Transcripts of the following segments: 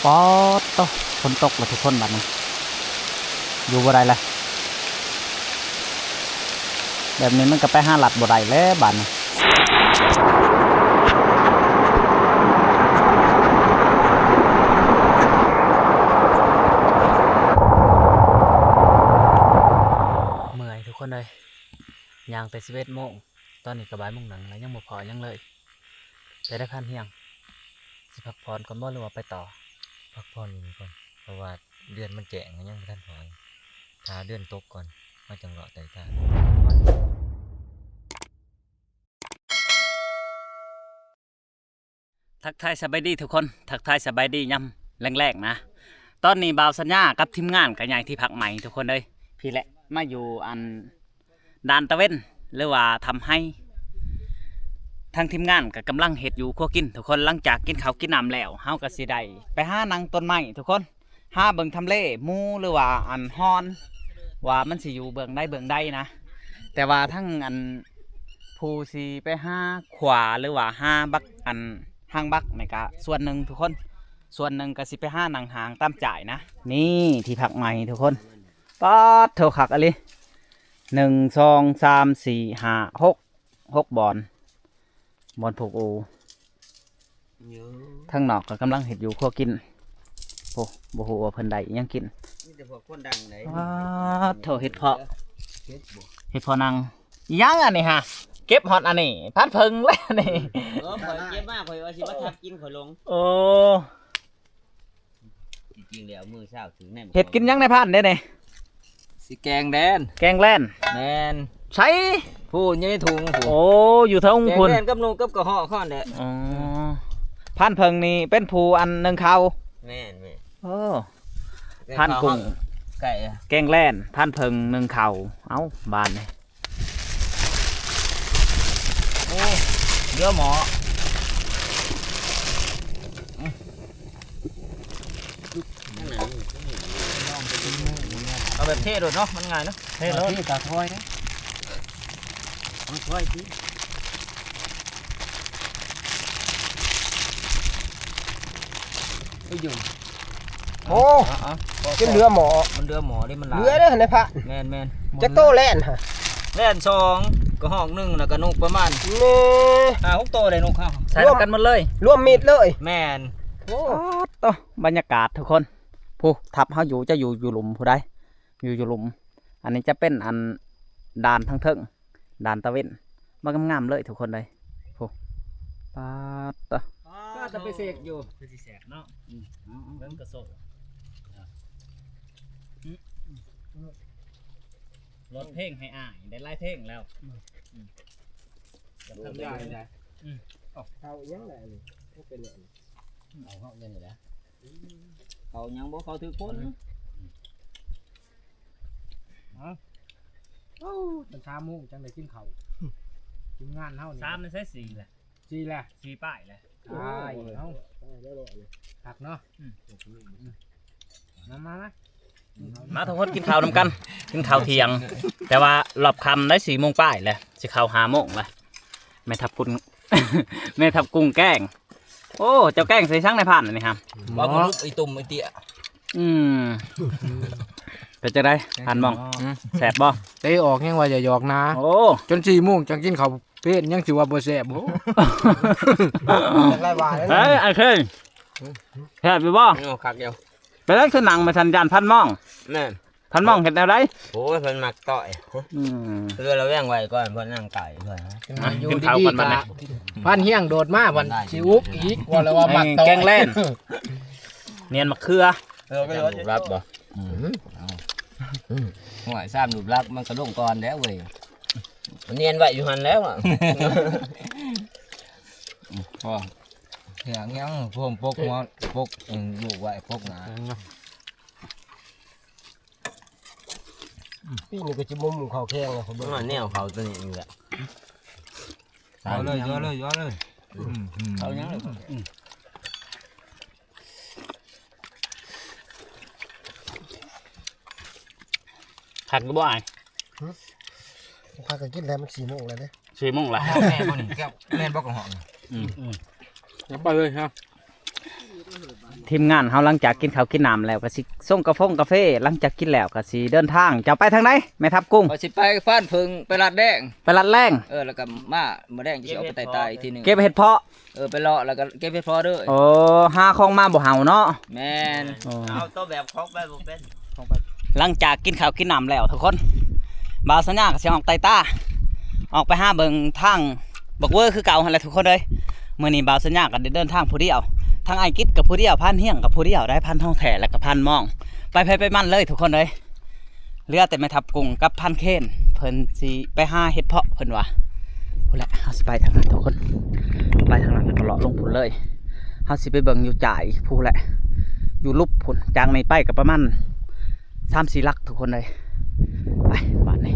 ປອດໂຕ ຝົນຕົກແລ້ວທຸກຄົນ ບາດນີ້ຢູ່ບໍ່ໄດ້ແລ້ວ. ແບບນີ້ມັນກໍໄປຫາລັດບໍ່ໄດ້ແລ້ວບາດນີ້. ເມື່ອຍທຸກຄົນເອີຍ ຍ່າງແຕ່ສິບເອັດໂມງ ຕອນນີ້ກໍບ່າຍໂມງໜຶ່ງແລ້ວ ຍັງບໍ່ພໍຫຍັງເລີຍ. ເປັນໃດພັນຮຽງ ຊິພັກຜ່ອນກ່ອນບໍ່ ຫຼືວ່າໄປຕໍ່? ພັກຜ່ອນຢູ່ນີ້ກ່ອນ ເພາະວ່າເດືອນມັນແຈ້ງ ຍັງບໍ່ທັນພໍ. ຖ້າເດືອນຕົກກ່ອນ ເຮົາຈັ່ງເລາະໄຕ່ຕາ. ທັກທາຍສະບາຍດີທຸກຄົນ ທັກທາຍສະບາຍດີຍາມແລງໆນະ. ຕອນນີ້ບ່າວສັນຍາກັບທີມງານກໍຍ້າຍທີ່ພັກໃໝ່ທຸກຄົນເອີຍ. ພີ້ແຫຼະ ມາຢູ່ອັນ ດ່ານຕາເວັນ ຫຼືວ່າຖ້ຳໄຮ. ທາງທີມງານກໍກຳລັງເຮັດຢູ່ຄົວກິນທຸກຄົນ. ຫຼັງຈາກກິນເຂົ້າກິນນ້ຳແລ້ວ ເຮົາກໍຊິໄດ້ໄປຫານັ່ງຕົ້ນໄມ້ທຸກຄົນ ຫາເບິ່ງທຳເລໝູ ຫຼືວ່າອັນຮອນ ວ່າມັນຊິຢູ່ເບື້ອງໃດເບື້ອງໃດນະ. ແຕ່ວ່າທັງອັນ ຜູ້ຊິໄປຫາຂວ້າ ຫຼືວ່າຫາບັກອັນຫາງບັກນີ້ກະສ່ວນໜຶ່ງທຸກຄົນ ສ່ວນໜຶ່ງກະຊິໄປຫານັ່ງຫ້າງຕາມຈ່າຍນະ. ນີ້ທີ່ພັກໃໝ່ທຸກຄົນ. ປາດໂທ ຄັກອີ່ຫຼີ ໜຶ່ງ ສອງ ສາມ ສີ່ ຫ້າ ຫົກ ຫົກບ່ອນ ບ່ອນຜູກອູ. ທາງນອກກໍກຳລັງເຮັດຢູ່ຄົວກິນ. ໂອ້ ບໍ່ຮູ້ວ່າເພິ່ນໄດ້ອີ່ຫຍັງກິນ. ມີແຕ່ພວກຄົນດັງເດ້. ປາດໂທ ເຫັດເຜາະ ເຫັດເຜາະນັ່ງ. ອີ່ຫຍັງອັນນີ້ຫະ ເກັບຮອດອັນນີ້ ພັນເຜິ້ງແລ້ວນີ້. ເອີ ຂ້ອຍເກັບມາ ຂ້ອຍວ່າຊິມາທັບກິນ ຂ້ອຍຫຼົງ. ໂອ້ ຈິງໆແລ້ວມື້ເຊົ້າຖືກແນມ ເຮັດກິນຫຍັງນາຍພານເດ້ນີ້? ຊິແກງແລນ. ແກງແລນ. ແມ່ນ. ໃສ? ພຸ້ນ ຢູ່ໃນຖົງພຸ້ນ. ໂອ້ ຢູ່ເທິງພຸ້ນ. ແກງແລນກັບນົກກັບກະຮອກເຮົາແຫຼະ. ອໍ ພານເຜິ້ງນີ້ເປັນຜູ້ອັນໜຶ້ງເຂົ້າ. ແມ່ນໆ. ໂອ້ ພານກຸ້ງ ແກງແລນ ພານເຜິ້ງໜຶ້ງເຂົ້າ. ເອົ້າ ບາດນີ້ ໂອ້ ເຫຼືອໝໍ້. ເອົາແບບເທໂລດເນາະ ມັນງ່າຍເນາະ. ເທໂລດ ເທຕາຖ້ອຍເດ້ ເອົາຖ້ອຍຕິ ໄປຢູ່. ໂອ້ ເອົາໆ ຈົນເຫຼືອໝໍ້ ມັນເຫຼືອໝໍ້ເດ້ ມັນຫຼາຍ ເຫຼືອເດີນາຍພານ. ແມ່ນໆ. ຈັກໂຕແລ່ນຫະ? ແລ່ນສອງ ກະຮອກໜຶ່ງ ແລ້ວກະນົກປະມານ ແມ່ ຫ້າຫົກໂຕໄດ໋ນົກເຮົາ ໃສ່ນຳກັນໝົດເລີຍ ລວມມິດເລີຍ. ແມ່ນ. ໂອ້ ປາດໂຕ ບັນຍາກາດທຸກຄົນ. ຜູ້ ທັບເຮົາຢູ່ ຈະຢູ່ ຢູ່ລຸ່ມຜູ້ໃດ ຢູ່ ຢູ່ລຸ່ມ. ອັນນີ້ຈະເປັນອັນດ່ານທາງເທິງ ດ່ານຕາເວັນ ບັກງາມໆເລີຍທຸກຄົນເອີຍ. ໂອ້ ປາດໂຕ ປາດໂຕ ໄປເສກຢູ່ ຄືຊິແຊບເນາະ. ອືມ ເອົາໆ ເບິ່ງກະໂຊກ ອືມ ລົດເພງໃຫ້ອ້າຍ ໄດ້ຫຼາຍເພງແລ້ວ. ອືມ ອືມ ອືມ ເອົາຫຍັງແຫຼະ ເອົາຫຍັງບໍ່ເຂົ້າຖືກຄົນ. ເອົ້າ ເອົ້າ ຈົນສາມໂມງຈັ່ງໄດ້ກິນເຂົ້າ. ທີມງານເຮົານີ້ ສາມໃນໃສ ສີ່ແຫຼະ ສີ່ແຫຼະ ສີ່ປ້າຍແຫຼະ. ຕາຍ ເອົ້າ ຄັກເນາະ. ອືມ ມາ ມາ ມາ ມາທຸກຄົນກິນເຂົ້ານຳກັນ ກິນເຂົ້າທ່ຽງ. ແຕ່ວ່າຮອບຄ່ຳໄດ໋ ສີ່ໂມງປາຍແຫຼະ ຊິເຂົ້າຫ້າໂມງແລ້ວ. ແມ່ທັບກຸ້ງ ແມ່ທັບກຸ້ງແກງ. ໂອ້ ເຈົ້າແກງໃສ່ສັງນາຍພານອັນນີ້ຫະ? ເວົ້າກະລຸກອີຕຸ່ມອີເຕ້ຍ. ອືມ ເປັນຈັ່ງໃດ ທ່ານໝ່ອງ? ອືມ ແຊບບໍ່? ເຕະອອກຍັງວ່າຢ່າຫຍອກນາ. ໂອ້ ຈົນສີ່ໂມງຈັ່ງກິນເຂົ້າເພນ ຍັງຊິວ່າບໍ່ແຊບ. ໂອ້ ເອີຍ ອ້າຍເຄີຍ ແຊບຢູ່ບໍ່? ໂອ້ ຄັກຢູ່. ເປັນຫຍັງຄືນັ່ງມາສັນຍານພັນມອງ? ແມ່ນ. ທ່ານມອງເຮັດແນວໃດ? ໂອ້ຍ ເພິ່ນມັກຕ່ອຍ. ອືມ ເຮືອລະແວງໄວ້ກ່ອນ ເພິ່ນນັ່ງໄກ່ເພິ່ນ. ກິນເຂົ້າກ່ອນບັດນີ້. ພັນຮຽງໂດດມາ ພັນຊິອຸກອີກ ວ່າແລ້ວວ່າມັກຕ່ອຍ. ແກງແລນ ນຽນມະເຂືອ. ເອີ ໄປໂລດ. ສາມຮູບລັບບໍ່? ອືມ ໂອ້ຍ ສາມຮູບລັບມັນກະລົງກ່ອນແລ້ວເວີຍ. ມັນນຽນໄວ້ຢູ່ຫັ້ນແລ້ວອະ. ອືມ ພໍ. ຫຍັງ ຫຍັງ ພວມປົກຫົວ ປົກ ອືມ ລູກໄວ້ ປົກໜ້າ. ປີນີ້ກໍຊິບໍ່ມຸງເຂົ້າແຂງແລ້ວ ເບິ່ງ ແນວເຂົ້າຕົວນີ້ນີ້ແຫຼະ. ເອົາເລີຍ ເອົາເລີຍ ເອົາເລີຍ. ອືມ ເຂົ້າຫຍັງ? ອືມ ຄັກຢູ່ບໍ່ອ້າຍ? ຫຶ ພາກັນກິນແລ້ວ ມັນສີ່ໂມງແລ້ວເດ້. ສີ່ໂມງລະ ແມ່ນບໍ່ນີ້ແກ້ວ? ແມ່ນບໍ່ກະຫອກ? ອືມ ອືມ ເອົາໄປເລີຍຮະ. ທີມງານເຮົາຫຼັງຈາກກິນເຂົ້າກິນນ້ຳແລ້ວ ກໍຊິຊົງກາຟົງກາເຟ ຫຼັງຈາກກິນແລ້ວກໍຊິເດີນທາງ. ເຈົ້າໄປທາງໃດ ແມ່ທັບກຸງ? ຂ້ອຍຊິໄປຟານເຜິ້ງ ໄປລາດແດງ. ໄປລາດແດງ? ເອີ ແລ້ວກໍມາມື້ແລງຊິອອກໄປໃຕ້ໆອີກທີໜຶ່ງ ເກັບເຫັດເຜາະ. ເອີ ໄປເລາະແລ້ວກໍເກັບເຫັດເຜາະເດີ້. ໂອ້ ຫາຂອງມາບໍ່ເຫົ່າເນາະ. ແມ່ນ. ໂອ້ ເອົາໂຕແບບຂອງໄປບໍ່ເປັນ ຂອງໄປ. ຫຼັງຈາກກິນເຂົ້າກິນນ້ຳແລ້ວທຸກຄົນ ບ່າວສັນຍາກໍຊິອອກໄຕ່ຕາ ອອກໄປຫາເບິ່ງທາງບັກເວີຄືເກົ່າຫັ້ນແຫຼະທຸກຄົນເອີຍ. ມື້ນີ້ບ່າວສັນຍາກໍໄດ້ເດີນທາງຜູ້ດຽວ ທັງອ້າຍກິດກໍຜູ້ດຽວ ພານຮຽງກໍຜູ້ດຽວ ໄດ້ພານທອງແທ້ ແລ້ວກໍພານມອງ ໄປໃຜໄປມັນເລີຍທຸກຄົນເອີຍ. ເຫຼືອແຕ່ແມ່ທັບກຸງກັບພານເຄນ ເພິ່ນຊິໄປຫາເຫັດເຜາະເພິ່ນວ່າ. ພຸ້ນແຫຼະ ເຮົາຊິໄປທາງນັ້ນທຸກຄົນ ໄປທາງນັ້ນແລ້ວກໍເລາະລົງພຸ້ນເລີຍ. ເຮົາຊິໄປເບິ່ງຢູ່ຈ່າຍພຸ້ນແຫຼະ ຢູ່ຫຼຸບພຸ້ນ. ຈາກນີ້ໄປກໍປະມານສາມສີ່ຫຼັກທຸກຄົນເອີຍ. ໄປບາດນີ້.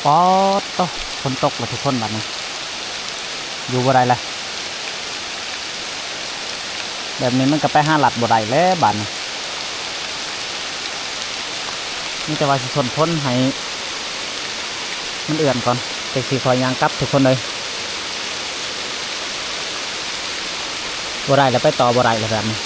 ປາດໂທ້ ຝົນຕົກແລ້ວທຸກຄົນ ບາດນີ້ຢູ່ບໍ່ໄດ້ແລ້ວ. ແບບນີ້ມັນກໍໄປຫາລັດບໍ່ໄດ້ແລ້ວບາດນີ້. ມີແຕ່ວ່າຊິຊົນພົນໃຫ້ມັນເອື້ອນກ່ອນ ຈັ່ງຊິຄ່ອຍຍ່າງກັບທຸກຄົນເອີຍ. ບໍ່ໄດ້ແລ້ວ ໄປຕໍ່ບໍ່ໄດ້ແລ້ວແບບນີ້.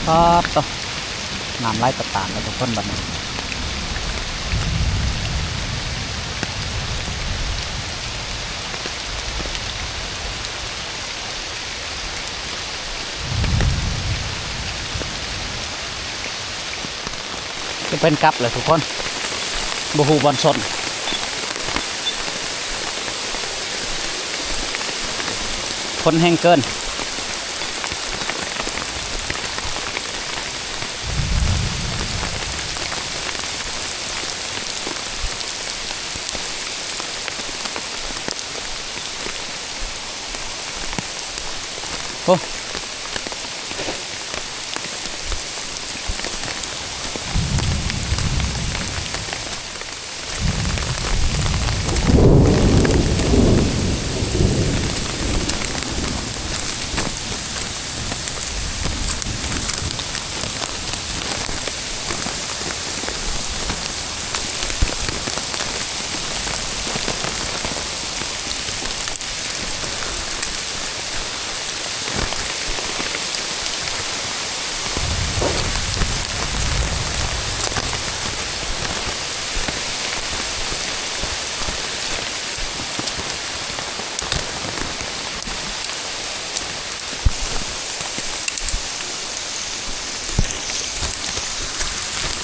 ປາດໂທ້ ນ້ຳໄຫຼຕາດໆ ແລ້ວທຸກຄົນ ບາດນີ້. ຈະເປັນກັບແຫຼະທຸກຄົນ ບໍ່ຮູ້ບ່ອນຊົນ. ຝົນແຮງເກີນ. ໂອ້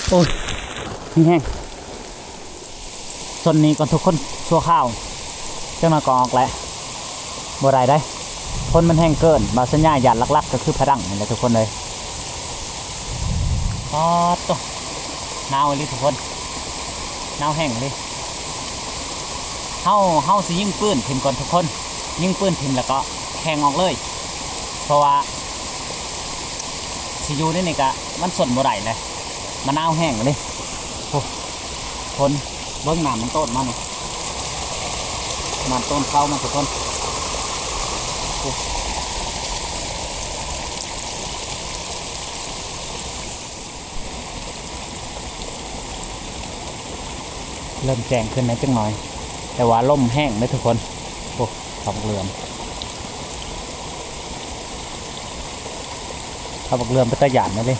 ໂອ້ຍ ມີແຮງ. ຊົນນີ້ກ່ອນທຸກຄົນ ຊົ່ວຄາວ ຈັກໜ້ອຍກໍອອກແຫຼະ. ບໍ່ໄດ້ເດ້ ຝົນມັນແຮງເກີນ. ບ່າວສັນຍາຢ້ານຫຼັກໆ ກໍຄືຜະດັງນີ້ແຫຼະທຸກຄົນເອີຍ. ປາດໂທ້ ໜາວອີ່ຫຼີທຸກຄົນ ໜາວແຮງອີ່ຫຼີ. ເຮົາ ເຮົາຊິຍິງປືນຖິ້ມກ່ອນທຸກຄົນ ຍິງປືນຖິ້ມແລ້ວກໍແຂ່ງອອກເລີຍ ເພາະວ່າຊິຢູ່ໃນນີ້ກະມັນຊົນບໍ່ໄດ້ແຫຼະ ມັນໜາວແຮງເລີຍ. ໂອ້ ຄົນ ເບິ່ງນ້ຳມັນໂຕນມານີ້ ນ້ຳໂຕນເຂົ້າມາທຸກຄົນ. ໂອ້ ເລີ່ມແຈ້ງຂຶ້ນແລ້ວຈັກໜ້ອຍ ແຕ່ວ່າລົມແຮງເດ້ທຸກຄົນ. ໂອ້ ເຂົ້າບັກເຫຼືອມ ເຂົ້າບັກເຫຼືອມເປັນຕາຢ້ານເດ້.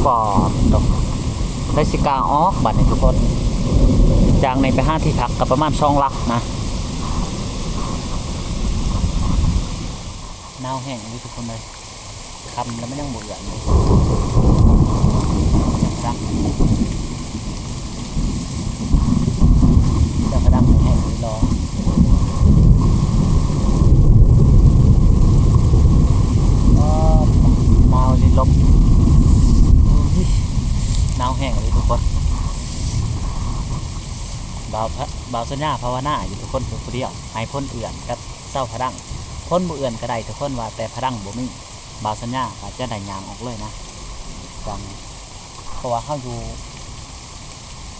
ປາດໂທ້ ໃຜຊິກ້າອອກບາດນີ້ທຸກຄົນ. ຈາກນີ້ໄປຫາທີ່ພັກກໍປະມານສອງຫຼັກນະ. ໜາວແຮງອີ່ຫຼີທຸກຄົນເອີຍ. ຄ່ຳແລ້ວມັນຍັງບໍ່ເອືອນເລີຍ. ເຈົ້າພະດັງ ເຈົ້າພະດັງແຮງອີ່ຫຼີ. ໂອ້ ໜາວອີ່ຫຼີ ລົມ ໂອ້ຍ ໜາວແຮງອີ່ຫຼີທຸກຄົນ. ບ່າວພະ ບ່າວສັນຍາພາວະນາຢູ່ທຸກຄົນ ຜູ້ດຽວ ໃຫ້ພົນເອືອນກັບເຊົາພະດັງ. ພົນບໍ່ເອືອນກໍໄດ້ທຸກຄົນ ວ່າແຕ່ພະດັງບໍ່ມີ. ບ່າວສັນຍາກໍຈະໄດ້ຍ່າງອອກເລີຍນະ ຈັ່ງ ເພາະວ່າເຮົາຢູ່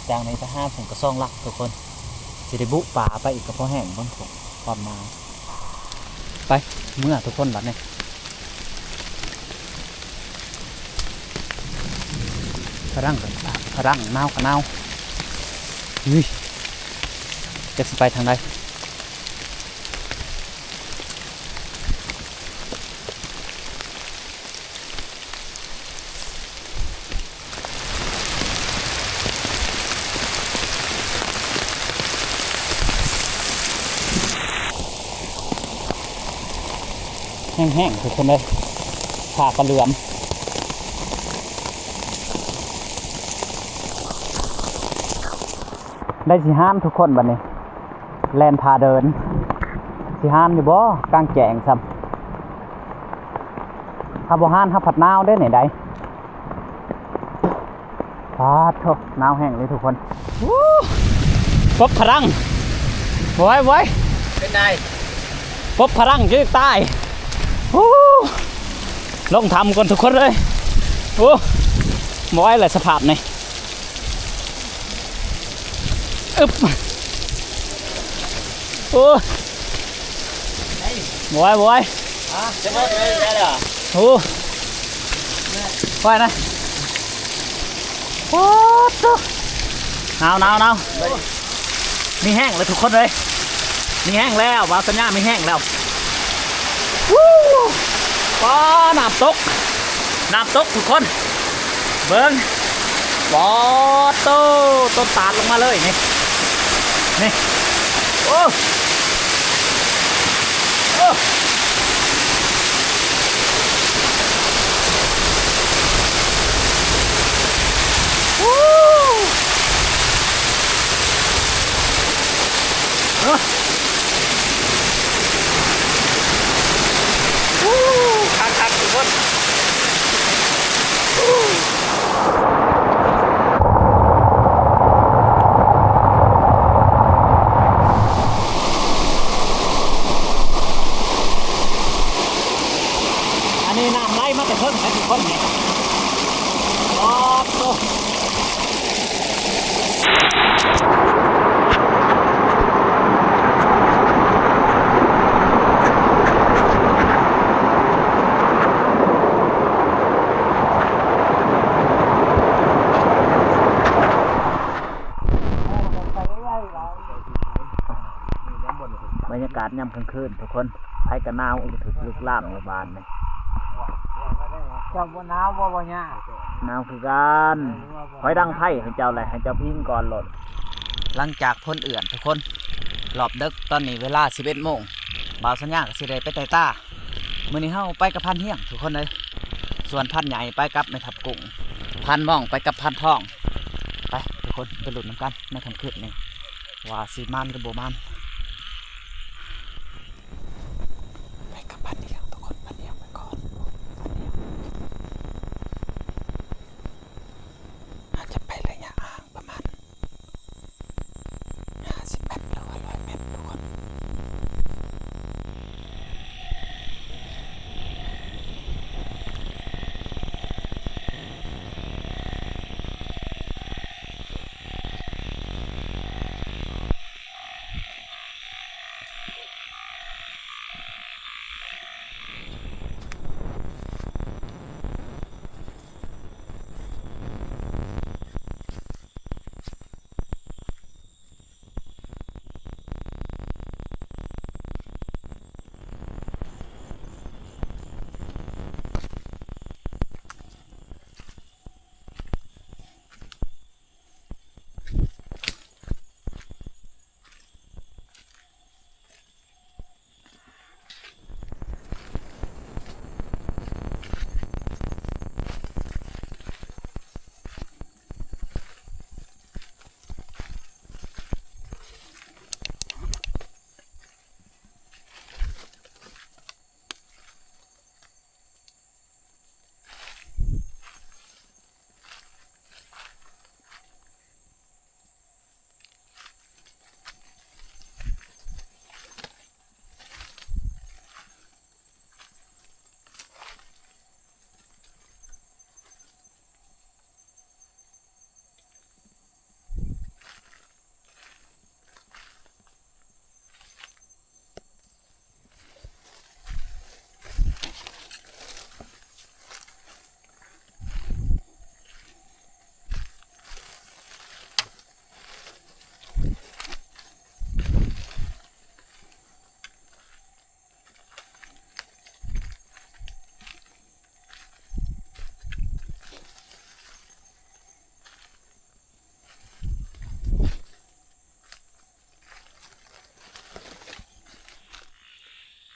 ຈັ່ງນີ້ໄປຫາພຸ້ນກໍສອງຫຼັກທຸກຄົນ. ຊິໄດ້ບຸປ່າໄປອີກກໍພໍແຮງເບິ່ງພຸ້ນ ຄວາມໜາວ. ໄປ ເມືອທຸກຄົນບັດນີ້. ພະດັງກໍພະດັງ ໜາວກໍໜາວ. ເຮີ້ຍ ຈັກຊິໄປທາງໃດ. ແຫ້ງໆ ທຸກຄົນເອີຍ ຜ້າກໍເຫຼືອມ. ໄດ້ຊິຫານທຸກຄົນບັດນີ້ ແລ່ນພາເດີນ ຊິຫານຢູ່ບໍ່ ກາງແຈ້ງຊ້ຳ. ຖ້າບໍ່ຫານ ເຮົາພັດໜາວເດ້ນີ້ໃດ. ປາດໂທ້ ໜາວແຮງເລີຍທຸກຄົນ. ໂອ້ ພົບພະດັງ ບໍ່ໄຫວ ບໍ່ໄຫວ. ເປັນໃດ? ພົບພະດັງຄືຕາຍ. ໂອ້ ລົງຖ້ຳກ່ອນທຸກຄົນເອີຍ. ໂອ້ ບໍ່ໄຫວແລ້ວສະພາບນີ້. ອຶບ ໂອ້ ບໍ່ໄຫວ ບໍ່ໄຫວ. ຮະ? ຈະບໍ່ໄດ້ແລ້ວ. ໂອ້ ໄຫວນະ. ໂອ້ໂຕ ໜາວ ໜາວ ໜາວ. ມີແຮງແລ້ວທຸກຄົນເອີຍ ມີແຮງແລ້ວ ບ່າວສັນຍາມີແຮງແລ້ວ. ວູ້ ປາ ນ້ຳຕົກ ນ້ຳຕົກທຸກຄົນ ເບິ່ງ ປາໂຕ ຕົ້ນຕາດລົງມາເລີຍນີ້ ນີ້ ໂອ້ ໂອ້ ວູ້. ໂອ້ ຄັກໆ ທຸກຄົນ. ອັນນີ້ນ້ຳໄຫຼມາແຕ່ເທິງນະທຸກຄົນນີ້. ປາດໂທ້. ບັນຍາກາດຍາມກາງຄືນທຸກຄົນ ໃຜກໍໜາວ ອຶກທຶກລຸກລາມຢູ່ບ້ານນີ້. ເຈົ້າບໍ່ໜາວບໍ່? ບໍ່ຍາກ ໜາວຄືກັນ. ຂ້ອຍດັງໄຟໃຫ້ເຈົ້າແຫຼະ ໃຫ້ເຈົ້າພິງກ່ອນໂລດ. ຫຼັງຈາກພົນເອືອນທຸກຄົນ ຮອບເດິກ ຕອນນີ້ເວລາສິບເອັດໂມງ ບ່າວສັນຍາກໍຊິໄດ້ໄປໄຕ່ຕາ. ມື້ນີ້ເຮົາໄປກັບພານຮຽງທຸກຄົນເອີຍ ສ່ວນພານໃຫຍ່ໄປກັບແມ່ທັບກຸ້ງ ພານມອງໄປກັບພານທອງ. ໄປທຸກຄົນ ໄປລຸ້ນນຳກັນໃນຄ່ຳຄືນນີ້ ວ່າຊິໝານຫຼືບໍ່ໝານ. ໄປກັບພານຮຽງທຸກຄົນ ພານຮຽງໄປກ່ອນ ພານຮຽງ ອາດຈະໄປໄລຍະຫ່າງປະມານຫ້າສິບແມັດ ຫຼືວ່າຮ້ອຍແມັດທຸກຄົນ.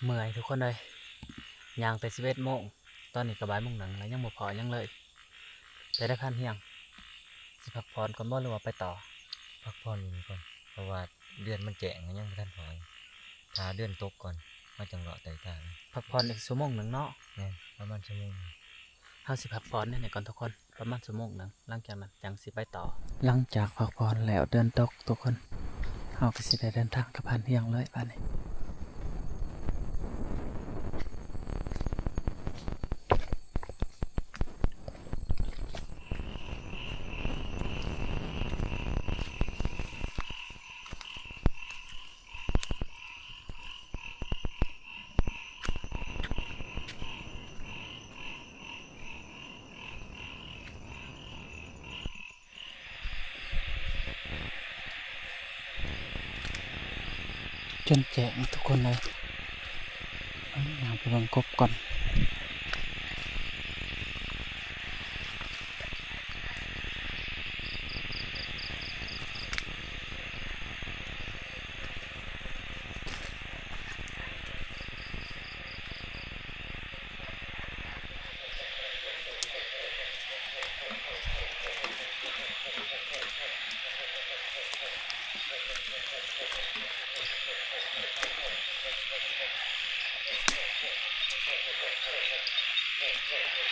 ເມື່ອຍທຸກຄົນເອີຍ ຍ່າງແຕ່ສິບເອັດໂມງ ຕອນນີ້ກໍບ່າຍໂມງໜຶ່ງແລ້ວ ຍັງບໍ່ພໍຫຍັງເລີຍ. ໄປໄດ້ພັນຮຽງ ຊິພັກຜ່ອນກ່ອນບໍ່ ຫຼືວ່າໄປຕໍ່? ພັກຜ່ອນຢູ່ນີ້ກ່ອນ ເພາະວ່າເດືອນມັນແຈ້ງ ຍັງບໍ່ທັນພໍ. ຖ້າເດືອນຕົກກ່ອນ ເຮົາຈັ່ງເລາະໄຕ່ຕາ. ພັກຜ່ອນອີກຊົ່ວໂມງໜຶ່ງເນາະ? ແມ່ນ ປະມານຊົ່ວໂມງໜຶ່ງ. ເຮົາຊິພັກຜ່ອນໃນນີ້ກ່ອນທຸກຄົນ ປະມານຊົ່ວໂມງໜຶ່ງ ຫຼັງຈາກນັ້ນຈັ່ງຊິໄປຕໍ່. ຫຼັງຈາກພັກຜ່ອນແລ້ວເດືອນຕົກທຸກຄົນ ເຮົາກໍຊິໄດ້ເດີນທາງກັບບ້ານຮຽງເລີຍບາດນີ້. ຈົນແຈ້ງທຸກຄົນເອີຍ ຍ່າງໄປເບິ່ງກົບກ່ອນ.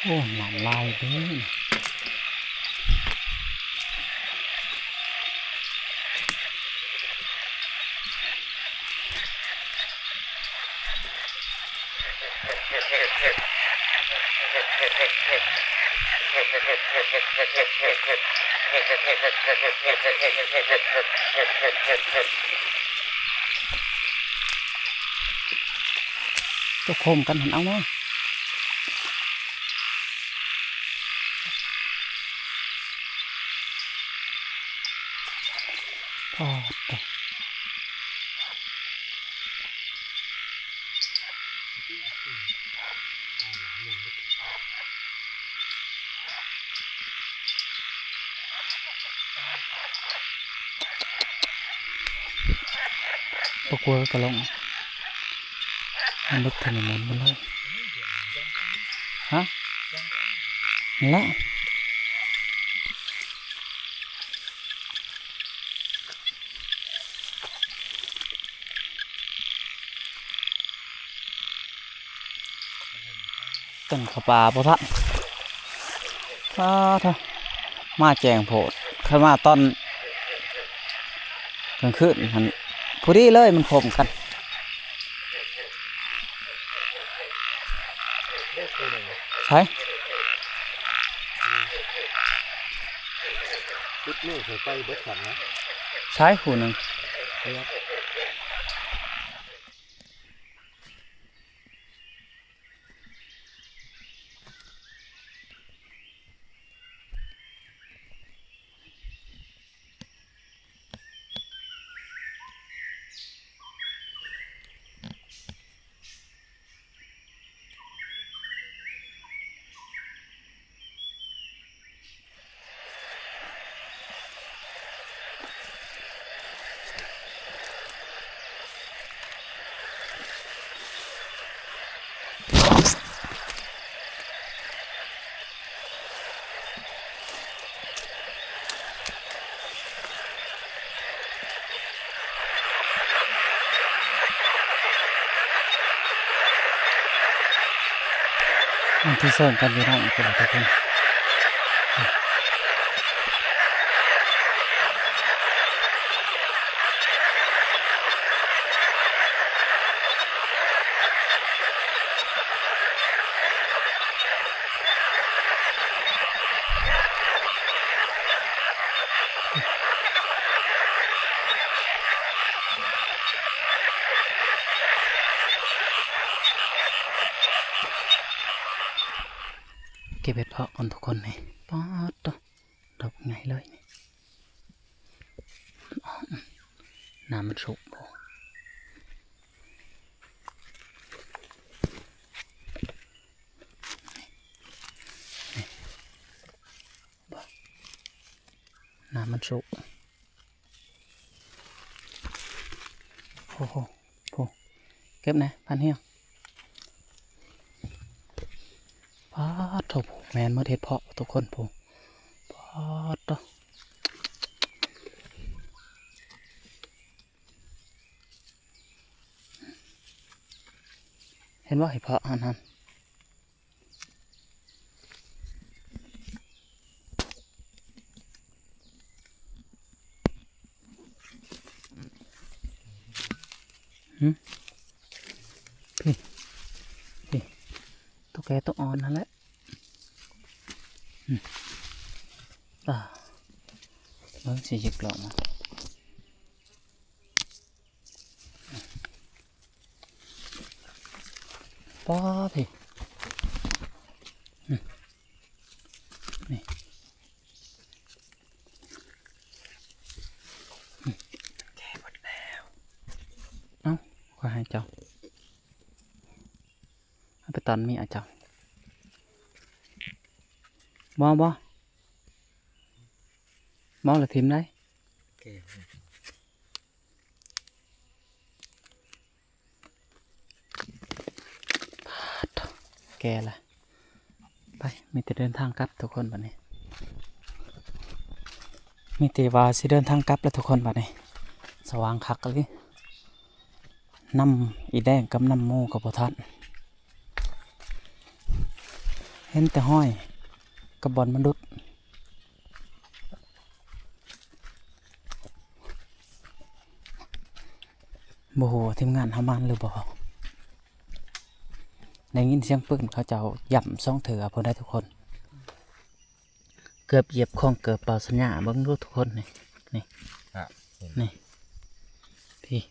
ໂອ້ ນ້ຳຫຼາຍເດ້. ຕົວໂຄມກັນຫັ້ນ ເອົາມາ. ປາດໂທ້ ບໍ່ກົວກະລົງ. ມັນເລິກຖະໜົນມັນເລີຍ ຮະ ນັ້ນແຫຼະ. ຕົ້ນເຂົ້າປ່າບໍ່ທັນ ປາດໂທ້ ມາແຈ້ງໂພດ ຄັນມາຕອນກາງຄືນຫັ້ນ ພໍດີເລີຍ ມັນຄົມກັນ. ໃສ ຈຸດນີ້ເຂົາໄປເບິດສັນນະ ໃສຜູ້ໜຶ່ງ. ອັນທີ່ເຊິ່ງກັນຢູ່ນັ້ນ ເປັນທຸກຄົນ. ເກັບເຫັດເຜາະກ່ອນທຸກຄົນນີ້ ປາດໂທ້ ດອກໃຫຍ່ເລີຍນີ້. ນ້ຳມັນຊຸບ ນ້ຳມັນຊຸບ. ໂອ້ໂຫ ເກັບແດ່ ພັນຮຽງ. ປາດໂທ້ ແມ່ນໝົດເຫັດເຜາະທຸກຄົນ ຜູ້ ປາດໂທ້ ເຫັນບໍ່ ເຫັດເຜາະຫັ້ນ ຫັ້ນ ຫຶ ພີ້ ພີ້ ໂຕແກ່ໂຕອ່ອນຫັ້ນແຫຼະ ອື ອ່າ ເບິ່ງຊິຢິກລອກມາ ປ້າ ພີ້ ອື ນີ້ ແກ່ໝົດແລ້ວ ເອົ້າ ຂ້ອຍໃຫ້ເຈົ້າ ເອົາໄປຕອນເມຍເຈົ້າ ບໍ່ ບໍ່ ບໍ່ລະຖິ້ມໄດ້ ໂອເຄ ປາດ ແກ່ລະ ໄປ ມີແຕ່ເດີນທາງກັບທຸກຄົນບັດນີ້ ມີແຕ່ວ່າຊິເດີນທາງກັບແລ້ວທຸກຄົນບັດນີ້ ສະຫວ່າງຄັກອີ່ຫຼີ ນຳອີແດງກັບນຳໝູກໍບໍ່ທັນ ເຫັນແຕ່ຮອຍກັບບ່ອນມັນຫຼຸດ. ບໍ່ຮູ້ວ່າທີມງານເຮົາມານຫຼືບໍ່ ໄດ້ຍິນສຽງປືນເຂົາເຈົ້າຢ້ຳສອງເທື່ອພຸ້ນໃດ໋ທຸກຄົນ ເກືອບຢຽບຂອງເກີບເປົ່າສັນຍາ ເບິ່ງດູທຸກຄົນ ນີ້ ນີ້ ນີ້ ພີ້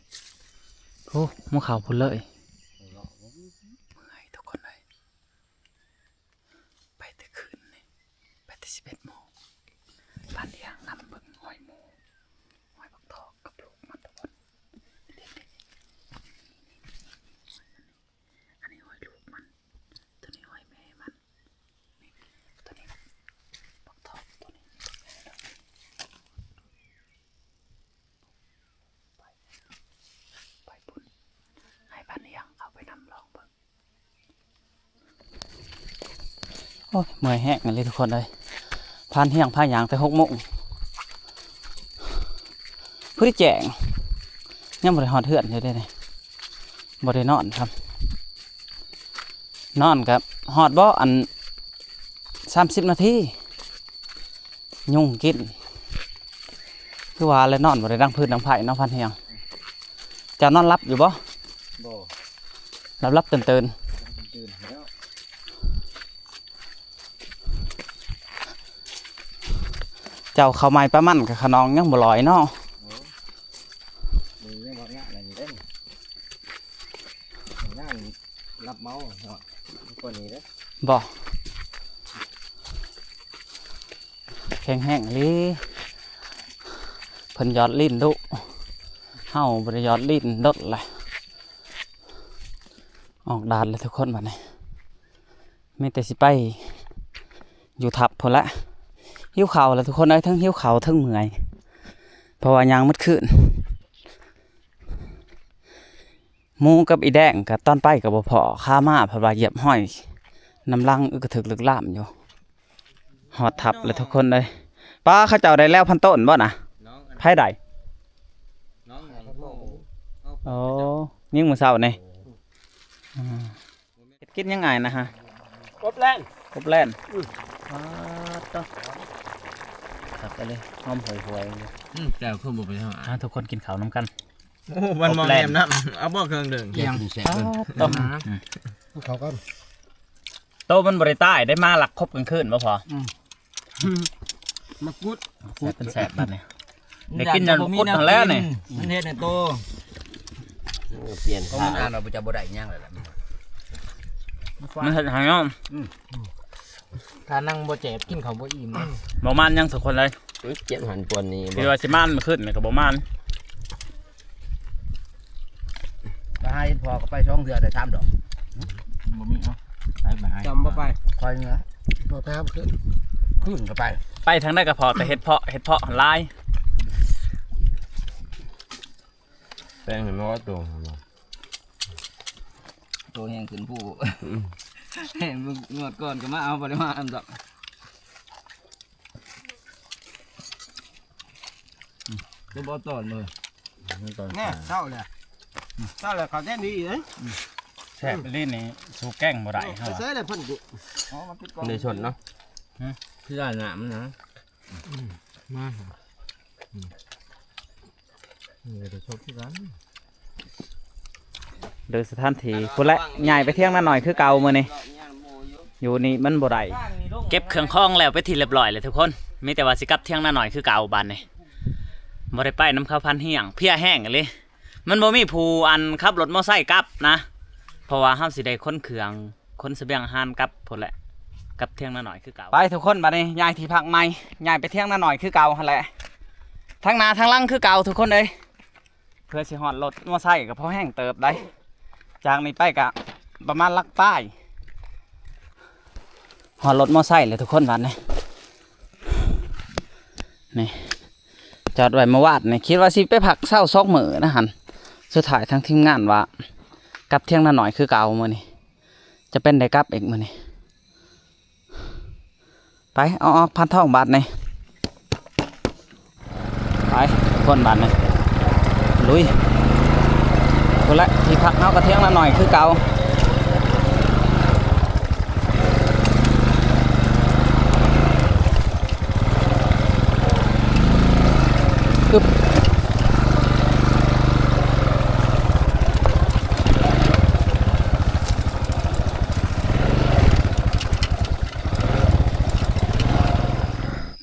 ໂອ້ ໝູ່ເຂົາພຸ້ນເລີຍ ເມື່ອຍທຸກຄົນເອີຍ. ໄປແຕ່ຄືນນີ້ ໄປແຕ່ສິບເອັດໂມງ ບາດນີ້ຫາງນຳເບິ່ງຮອຍໝູ ຮອຍບັກທອກກັບລູກມັນທຸກຄົນ ອັນນີ້ຮອຍລູກມັນ ໂຕນີ້ຮອຍແມ່ມັນ ນີ້ ໂຕນີ້ບັກທອກ ໂຕນີ້ ໄປ ໄປພຸ້ນ ໃຫ້ພັນຮຽງເຂົ້າໄປນຳລອງເບິ່ງ ໂອ້ຍ ເມື່ອຍແຮງອີ່ຫຼີທຸກຄົນເອີຍ ພານຮຽງພາຫຍັງແຕ່ຫົກໂມງ ພໍດີແຈ້ງ ຍັງບໍ່ໄດ້ຮອດເຮືອນຢູ່ເດ້ນີ້ ບໍ່ໄດ້ນອນຊ້ຳ ນອນກໍຮອດບໍ່ ອັນ ສາມສິບນາທີ ຍຸງກິນ ຄືວ່າແຫຼະ ນອນບໍ່ໄດ້ດັງຟືນດັງໄຟເນາະ ພັນຮຽງ ເຈົ້ານອນຫຼັບຢູ່ບໍ່? ບໍ່ ຫຼັບໆຕື່ນໆ ຕື່ນແລ້ວ ເຈົ້າເຂົ້າໃໝ່ປາມັນກັບຂະໜອງຍັງບໍ່ລອຍເນາະ ໂອ້ ມີຍັງບັກງະນັ້ນຢູ່ເດ້ ງານ ຮັບເໝົາເນາະ ກວ່ານີ້ເດ້ ບໍ່ ແຂງແຮງອີ່ຫຼີ ເພິ່ນຢອດລີນດຸ ເຮົາບໍ່ໄດ້ຢອດລີນດົນແຫຼະ ອອກດາດແລ້ວທຸກຄົນບັດນີ້ ມີແຕ່ຊິໄປຢູ່ທັບພຸ້ນແຫຼະ ຫິວເຂົ້າແຫຼະທຸກຄົນເອີຍ ເທິງຫິວເຂົ້າເທິງເມື່ອຍ ເພາະວ່າຍ່າງໝົດຄືນ ໝູກັບອີແດງກໍຕອນໄປກໍບໍ່ພໍ້ ຂາມາເພິ່ນວ່າຢຽບຮອຍນຳຫຼັງອຶກກະທຶກລຶກລາມຢູ່ ຮອດທັບແລ້ວທຸກຄົນເອີຍ ປ້າ ເຂົາເຈົ້າໄດ້ແລ້ວພັນຕົ້ນບໍ່ນະ? ໃຜໄດ້? ໂອ້ ຍິງມື້ເຊົ້ານີ້ ເຮັດກິນຫຍັງອ້າຍນະຮະ? ກົບແລ່ນ ກົບແລ່ນ ອື ປາດໂທ້ ຄັກເລີຍ ຫອມຫວຍໆ ອື ແຈ່ວຄືບໍ່ໄປທາງ ອ່າ ທຸກຄົນກິນເຂົ້ານຳກັນ ໂອ້ ມັນມອງແນມນຳ ເອົາບໍ່ເຄື່ອງດື່ມ ແຈ່ວກິນແຊບເລີຍ ປາດໂທ້ ອື ກິນເຂົ້າກັນ ໂຕມັນບໍ່ໄດ້ຕາຍໄດ້ ມາລັກຄົບກາງຄືນບໍ່ພໍ ອື ມາກຸດ ແຊບເປັນແຊບບັດນີ້ ໄດ້ກິນນັ້ນ ມັນເຮັດໃຫ້ໂຕ ປ່ຽນ ເພາະມັນອ່ານວ່າຈະບໍ່ໄດ້ຫຍັງແລ້ວລະ ມັນເຮັດໃຫ້ເນາະ ຖ້ານັ່ງບໍ່ແຈບ ກິນເຂົ້າບໍ່ອີ່ມ ບໍ່ມານຫຍັງສັກຄົນເລີຍ ເຈັບຫັ້ນປວດນີ້ ຄືວ່າຊິມານມື້ຄືນນີ້ກໍບໍ່ມານ ໄປຫາເຫັດເຜາະກໍໄປສອງເທື່ອໄດ້ສາມດອກ ບໍ່ມີເນາະ ໄປ ໄປຫາ ຈຳບໍ່ໄປ ຄອຍເຫືອ ບໍ່ໄປຫາຄືນ ຄືນກໍໄປ ໄປທາງໃດກໍພໍ້ແຕ່ເຫັດເຜາະ ເຫັດເຜາະຫຼາຍ ແປງເຫັນບໍ່ໂຕ ໂຕແຮງຂຶ້ນຜູ້ ອື ແມ່ນ ງວດກ່ອນກໍມາເອົາ ບໍ່ໄດ້ມານຳດອກ. ອືມ ຄືບໍ່ຕອນເລີຍ ມັນຕອນ ແນ່ ເຊົ້າແລ້ວ ເຊົ້າແລ້ວ ເຂົ້າແຕ່ດີເດ້. ແຊບອີ່ຫຼີນີ້ ສູ້ແກງບໍ່ໄດ້ເຮົາ ໄປໃສແລ້ວເພິ່ນ ອໍ ມັນຕິດກ່ອນ ໄດ້ຊົນເນາະ. ຮະ ຄືໄດ້ນ້ຳມັນນະ. ອືມ ມາ ອືມ ນີ້ກໍໄດ້ຊົນຄືກັນ ໂດຍສະຖານທີ່ພຸ້ນແຫຼະ ຍ້າຍໄປຖຽງນານ້ອຍຄືເກົ່າມື້ນີ້. ຢູ່ນີ້ມັນບໍ່ໄດ້ ເກັບເຄື່ອງຂອງແລ້ວເປັນທີ່ລຽບລ້ອຍແລ້ວທຸກຄົນ ມີແຕ່ວ່າຊິກັບຖຽງນານ້ອຍຄືເກົ່າບາດນີ້. ບໍ່ໄດ້ໄປນຳເຂົາພັນຮຽງ ເພຍແຮງອີ່ຫຼີ. ມັນບໍ່ມີຜູ້ ອັນ ຂັບລົດມໍໄຊກັບນະ ເພາະວ່າເຮົາຊິໄດ້ຂົນເຄື່ອງ ຂົນສະບຽງອາຫານກັບພຸ້ນແຫຼະ ກັບຖຽງນານ້ອຍຄືເກົ່າ. ໄປທຸກຄົນ ບາດນີ້ຍ້າຍທີ່ພັກໃໝ່ ຍ້າຍໄປຖຽງນານ້ອຍຄືເກົ່າຫັ້ນແຫຼະ ທັງໜ້າທັງຫຼັງຄືເກົ່າທຸກຄົນເອີຍ. ເພື່ອຊິຮອດລົດມໍໄຊກໍພໍແຮງເຕີບໄດ໋ ຈາກນີ້ໄປກໍປະມານຫຼັກປາຍ ຮອດລົດມໍໄຊແລ້ວທຸກຄົນ ບາດນີ້ ນີ້ ຈອດໄວ້ມື້ວານນີ້ ຄິດວ່າຊິໄປພັກເຊົາສອງມື້ນະຫັ້ນ ສຸດທ້າຍທາງທີມງານວ່າກັບຖຽງນານ້ອຍຄືເກົ່າມື້ນີ້ ຈະເປັນໄດ້ກັບອີກມື້ນີ້. ໄປ ເອົາອອກ ພັນທອງ ບາດນີ້ ໄປທຸກຄົນ ບາດນີ້ ລຸຍ ພຸ້ນແຫຼະ ທີ່ພັກເຮົາກໍຖຽງນານ້ອຍຄືເກົ່າ.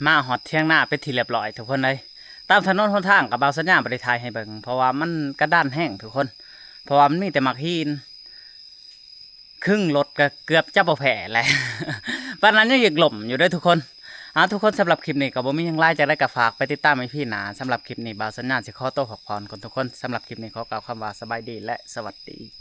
ມາຮອດຖຽງນາເປັນທີ່ລຽບລ້ອຍທຸກຄົນເອີຍ. ຕາມຖະໜົນຫົນທາງກໍບ່າວສັນຍາບໍ່ໄດ້ຖ່າຍໃຫ້ເບິ່ງ ເພາະວ່າມັນກະດັນແຮງທຸກຄົນ ເພາະວ່າມັນມີແຕ່ໝາກຫີນ ຄຶ່ງລົດກໍເກືອບຈະບໍ່ແພ້ແຫຼະ ປານນັ້ນຍັງຢາກລົ້ມຢູ່ເດີທຸກຄົນ. ເອົາ ທຸກຄົນ ສຳລັບຄລິບນີ້ກໍບໍ່ມີຫຍັງຫຼາຍ ຈັ່ງໃດກໍຝາກໄປຕິດຕາມອີພີໜ້າ. ສຳລັບຄລິບນີ້ບ່າວສັນຍາຊິຂໍໂຕພັກຜ່ອນກ່ອນທຸກຄົນ. ສຳລັບຄລິບນີ້ຂໍກ່າວຄຳວ່າສະບາຍດີ ແລະ ສະຫວັດດີ.